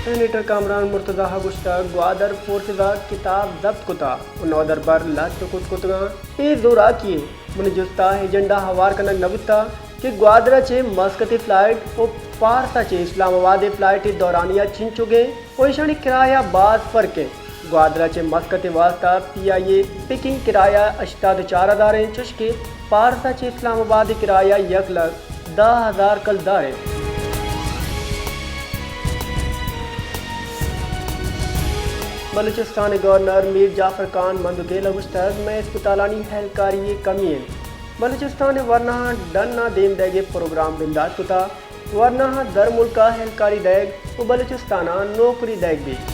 سینیٹر کامران مرتضی ءَ گوشتگ، گوادر فورسز ءَ کتاب ضبط کتگ ءُ نودربر لٹ ءُ کٹ کتگ اَنت۔ اے زوراکی اِنت۔ منی جست ءَ ایجنڈا ہوار کنگ نہ بوتگ کہ گوادر ءَ چہ مسقط ءِ فلائٹ ءُ پارس ءَ چہ اسلام آباد ءِ فلائٹ ءِ دورانیہ چنچک اِنت ءُ ایشانی کرایہ ءَ باز فرق اِنت۔ گوادر ءَ چہ مسقط ءِ واستہ پی آئی اے پکنگ کرایہ ہشتاد ءُ چار ہزار اِنت، چوشکہ پارس ءَ چہ اسلام آباد ءِ کرایہ یک لکھ دہ ہزار کلدار اِنت۔ بلوچستان ءِ گورنر میر جعفر خان مندوخیل ءَ گوشتگ، مئے اسپتالانی اہلکاری ءِ کمی اِنت۔ بلوچستان ءِ ورناہاں ڈن ءَ دیم دئیگ ءِ پروگرام بندات کتگ۔ ورناہاں درملک ءَ اہلکاری دئیگ ءُ بلوچستان ءَ نوکری دئیگ بیت۔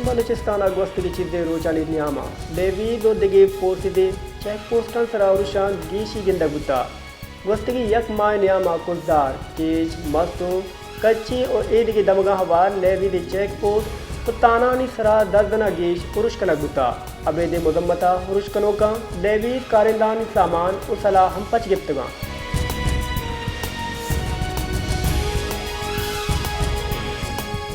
بلوچستان ءَ گوستگیں چیزے روچانی نیام ءَ لیویز ءُ دگہ فورسز ءِ چیک پوسٹاں سرا ارشاں گیشی گندگ بوتگ۔ گوستگیں یک ماہ ءِ نیام ءَ کزدار، کیچ، مستونگ، کچھی ءُ اے دگہ دمگاں ہوار لیویز ءِ چیک پوسٹ ءُ تھانہانی سرا دزن ءَ گیش ارش کنگ بوتگ۔ ابید ءِ مذمت ءَ ارش کنوکاں لیویز، کارندہانی سامان ءُ سلاہ ہم پچ گپتگ اَنت۔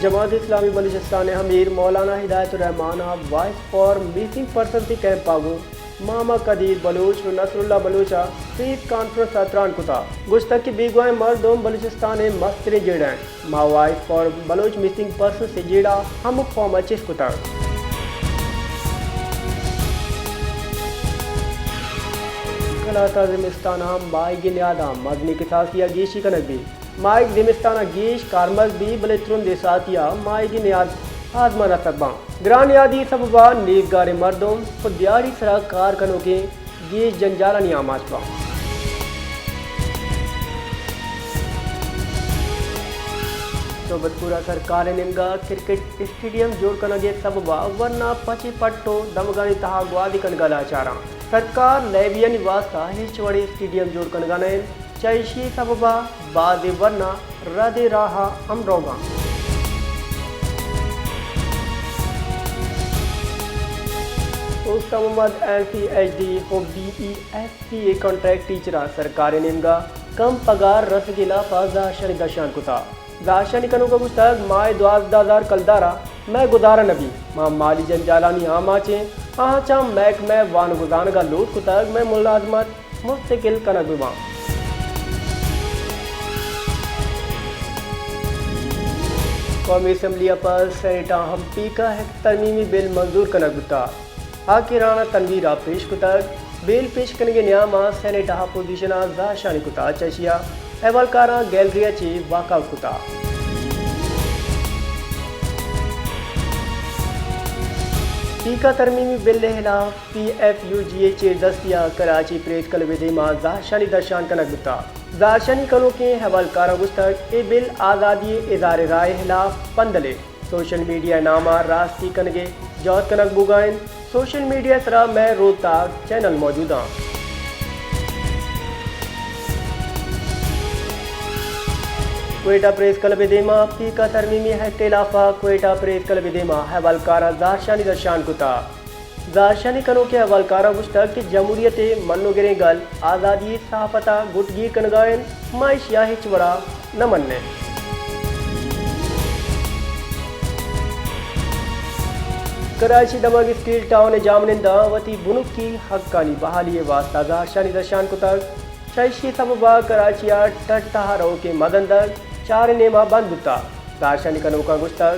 جماعت اسلامی بلوچستان ءِ امیر مولانا ہدایت الرحمان ءَ وائس فار مسنگ پرسنز ءِ کیمپ ءَ گوں ماما قدیر بلوچ ءُ نصر اللہ بلوچ ءَ پریس کانفرنس ءَ تران کتگ، گوشتگ کہ بیگواہیں مردم بلوچستان ءِ مستریں جیڑہ اِنت۔ ما voice for Baloch missing persons ءِ جیڑہ ہمک قوم ءَ چست کتگ۔ کلات ءَ زمستان ءَ ماہیگ ءِ نیاد ءَ مزنیں کساسی ءَ گیشی کنگ بیت۔ ماہیگ زمستان ءَ گیش کارمرز بیت، بلے ترندیں ساعتی ءَ ماہیگ ءِ نیاد آزمان ءَ سر باں۔ گران نیادی سبب ءَ نیزگاریں مردم ءُ دیہاڑی سرا کار کنوکیں گیش جنجالانی آماچ باں۔ صحبت پور ءَ سرکار ءِ نیمگ ءَ کرکٹ اسٹیڈیم جوڑ کنگ ءِ سبب ءَ ورنا پچیں پٹ ءُ دمگانی تہا گوازی کنگ ءَ لاچار اَنت۔ سرکار لیویانی واستہ ہچ وڑیں اسٹیڈیم جوڑ کنگ ءَ نہ اِنت، چہ ایشی ءِ سبب ءَ بازیں ورنا ردیں راہ ءَ ہم روگ ءَ اَنت۔ اوست محمد، این سی ایچ ڈی ءُ بی ای ایس سی ءِ کانٹریکٹ ٹیچراں سرکار ءِ نیمگ ءَ کم پگار رسگ ءِ ہلاپ ءَ زہرشانی درشان کتگ۔ زہرشانی کنوکاں گوشتگ، ماہ ءَ دوازدہ ہزار کلدار ءَ مئے گزارہ نہ بیت۔ ما مالی جنجالانی آماچ ایں۔ آہاں چہ محکمہ وانگ ءُ زانگ ءَ لوٹ کتگ، مئے ملازمت مستقل کنگ بہ باں۔ قومی اسمبلی ءَ پد سینیٹ ءَ ہم پیکا ایکٹ ترمیمی بل منظور کنگ بوتگ۔ آ کہ رانا تنویر ءَ پیش کتگ۔ بل پیش کنگ ءِ نیام ءَ سینیٹ ءَ اپوزیشن ءَ زہرشانی کتگ، چہ ایشی ءَ احوالکاراں گیلری ءَ چہ واک آؤٹ کتگ۔ پیکا ترمیمی بل ءِ ہلاپ پی ایف یو جی ءِ چیردستی ءَ کراچی پریس کلب ءِ دیما زہرشانی درشان کنگ بوتگ۔ زہرشانی کنوکیں احوالکاراں گوشتگ، اے بل آزادی اظہار رائے ءِ ہلاپ پندلے۔ سوشل میڈیا ءِ نام ءَ راستی کنگ ءِ جہد کنگ بوگ ءَ اِنت۔ سوشل میڈیا ءِ سرا مئے روتاک چینل موجود اَنت۔ کوئٹہ پریس کلب ءِ دیما پیکا ترمیمی ایکٹ ءِ ہلاپ ءَ کوئٹہ پریس کلب ءِ دیما احوالکاراں زہرشانی درشان کتگ۔ زہرشانی کنوکیں احوالکاراں گوشتگ کہ جمہوریت ءِ من ءُ گریں گل آزادی صحافت ءَ گٹ گیر کنگ ءَ اِنت، ما ایشی ءَ ہچ وڑ ءَ نہ من ایں۔ کراچی دمگ اسٹیل ٹاؤن ءِ جاہمننداں وتی بنکی حقانی بحالی ءِ واستہ زہرشانی درشان کتگ۔ چہ ایشی ءِ سبب ءَ کراچی ءَ ٹٹ ءَ روکیں مزن دگ چار ءِ نیم ءَ بند بوتگ۔ زہرشانی کنوکاں گوشتگ،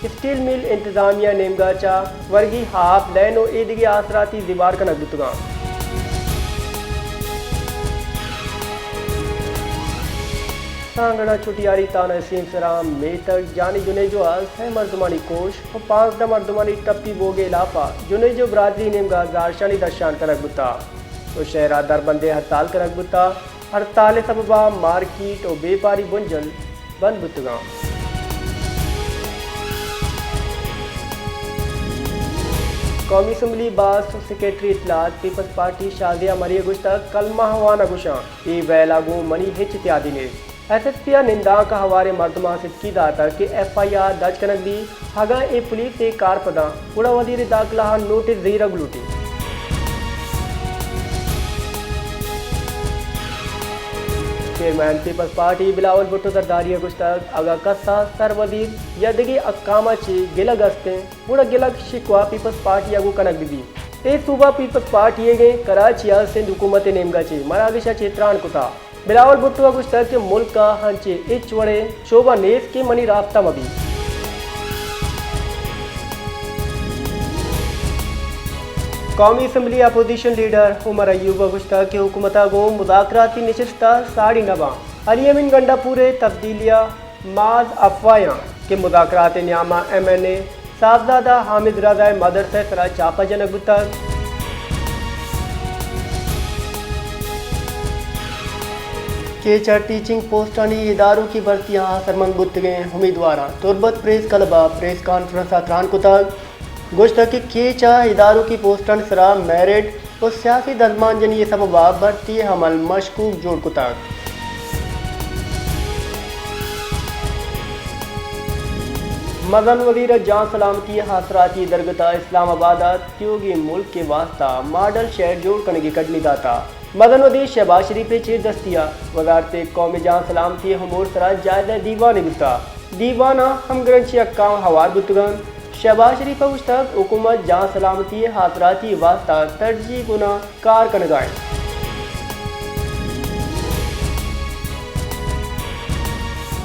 اسٹیل مل انتظامیہ ءِ نیمگ ءَ چہ ورگی آپ، لین ءُ اے دگہ آسراتی زیبار کنگ بوتگ اَنت۔ سانگڑ ءَ چٹیاری تھانہ ءِ سیمسر ءَ میتگ جانی جنیجو ءَ سئے مردمانی کش ءُ پانزدہ مردمانی ٹپی بوگ ءِ ہلاپ ءَ جنیجو برادری ءِ نیمگ ءَ زہرشانی درشان کنگ بوتگ ءُ شہر ءَ دربندیں ہڑتال کنگ بوتگ۔ ہڑتال ءِ سبب ءَ مارکیٹ ءُ بیپاری بنجل بند بوتگ اَنت۔ قومی اسمبلی باسک ءِ سیکرٹری اطلاعات پیپلز پارٹی شازیہ مری ءَ گوشتگ، کلمہ وان ءَ گوشاں، اے ویل ءَ گوں منی ہچ اتحادی نیست۔ ایس ایس پی ءَ نندانک ءِ ہواریں مردماں ستکی داتگ کہ ایف آئی آر درج کنگ بیت، اگاں اے پولیس ءِ کارپد اَنت گڑا وزیر داخلہ ءَ نوٹس زیرگ لوٹیت۔ چیئرمین پیپلز پارٹی بلاول بھٹو زرداری ءَ گوشتگ، اگاں کس ءَ سر وزیر یا دگہ حکام ءَ چہ گلگ است انت، گڑا گلگ شکوہ پیپلز پارٹی ءَ گوں کنگ بہ بیت۔ اے صوبہ پیپلز پارٹی ئیگ انت، کراچی ءَ سندھ حکومت ءِ نیمگ ءَ چہ مراگش ءَ چہ تران کتگ۔ بلاول بھٹو ءَ گوشتگ کہ ملک ءَ انچیں ہچ وڑیں شعبہ نیست کہ منی رابطہ مہ بیت۔ قومی اسمبلی اپوزیشن لیڈر عمر ایوب ءَ گوشتگ کہ حکومت ءَ گوں مذاکراتی نشست ءَ ساڑی نہ باں۔ علی امین گنڈا پور ءِ تبدیلی ءَ محض افواہ آں کہ مذاکرات ءِ نیام ءَ ایم این اے صاحبزادہ حامد رضا ءِ مدرسہ ءِ سرا چھاپہ جنگ بوتگ۔ کیچ ءَ ٹیچنگ پوسٹانی اداروکی بھرتی ءَ اثرمند بوتگیں امیدواراں تربت پریس کلب ءَ پریس کانفرنس ءَ تران کتگ۔ گوشتگ کہ کیچ ءَ اداروکی پوسٹانی سرا میرٹ ءُ سیاسی دزمانجنی ءِ سبب ءَ بھرتی ءِ عمل مشکوک جوڑ کتگ۔ مزن وزیر ءَ جان سلامتی ءِ آسراتی ءِ درگت ءَ اسلام آباد ءَ تیوگیں ملک ءِ واستہ ماڈل شہر جوڑ کنگ ءِ کڈنی داتگ۔ مزن وزیر شہباز شریف ءِ چیردستی ءَ وزارت قومی جان سلامتی ءِ امور ءِ سرا جائزہ دیوانے بوتگ۔ دیوان ءَ ہمگرنچیں احکام ہوار بوتگ انت۔ شہباز شریف ءَ گوشتگ، حکومت جان سلامتی ءِ آسراتی ءِ واستہ ترجیح گون ءَ کار کنگ ءَ انت۔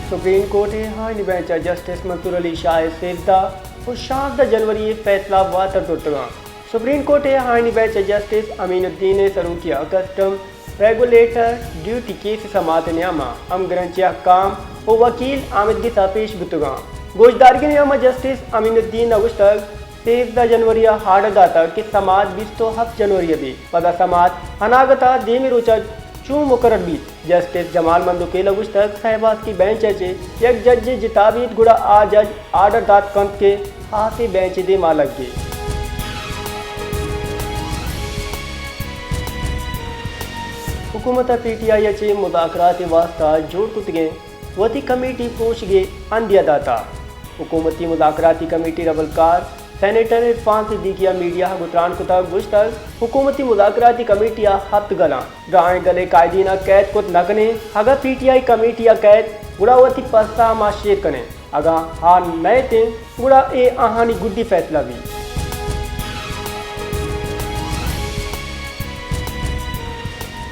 سپریم کورٹ ءِ آئینی بینچ ءَ جسٹس منصور علی شاہ ءِ سیزدہ ءُ شانزدہ جنوری ءِ فیصلہ واتر زرتگ انت۔ سپریم کورٹ ءِ آئینی بینچ ءَ جسٹس امین الدین ءِ سروکی ءَ کسٹم ریگولیٹر ڈیوٹی کیس ءِ سماعت ءِ نیام ءَ ہمگرنچیں احکام ءُ وکیل آمدگس ءَ پیش بوتگ انت۔ گوشدارگ ءِ نیام ءَ جسٹس امین الدین ءَ گوشتگ، سیزدہ جنوری ءَ آرڈر داتگ کہ سماعت بیست ءُ ہپت جنوری ءَ بیت، پدا سماعت اناگت ءَ دیمی روچ ءَ چوں مقرر بیت؟ جسٹس جمال مندوکیل ءَ گوشتگ، سئے باسکی بینچ ءَ چہ یک ججے جتا بیت، گڑا آ جج آرڈر دات کنت کہ آسے بینچ ءِ دیما لگے۔ حکومت ءَ پی ٹی آئی ءَ چہ مذاکرات ءِ واستہ جوڑ کتگیں وتی کمیٹی پروشگ ءِ ہندی ءَ داتگ۔ حکومتی مذاکراتی کمیٹی ءِ ربلکار سینیٹر عرفان صدیقی ءَ میڈیا ءَ گوں تران کتگ، گوشتگ، حکومتی مذاکراتی کمیٹی ءَ ہپت گل انت، دراہیں گل ءِ قائدین ءَ قید کت نہ کنیں، اگاں پی ٹی آئی کمیٹی ءَ کئیت گڑا وتی پسہ ءَ ما شیر کنیں، اگاں آ نئیت انت گڑا اے آہانی گڈی فیصلہ بیت۔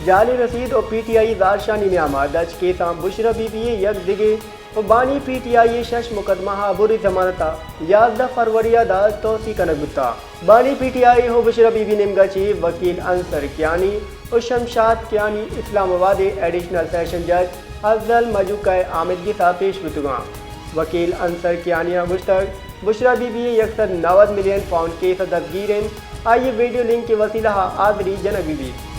جعلی رسید ءُ پی ٹی آئی زہرشانی نیام ءَ دچ کیساں بشرا بی بی ءِ یک دگہ ءُ بانی پی ٹی آئی ءِ شش مقدمہ ءَ عبوری ضمانت ءَ یازدہ فروری ءَ داد توسیع کنگ بوتگ۔ بانی پی ٹی آئی ءُ بشرا بی بی ءِ نیمگ ءَ چہ وکیل انصر کیانی ءُ شمشاد کیانی اسلام آباد ءِ ایڈیشنل سیشن جج افضل مجوکا ءِ آمدگس ءَ پیش بوتگ انت۔ وکیل انصر کیانی ءَ گوشتگ، بشرا بی بی یک سد نود ملین پاؤنڈ کیس ءَ دزگیر انت، آئی ءِ ویڈیو لنک ءِ وسیلہ ءَ حاضری جنگ بہ بیت۔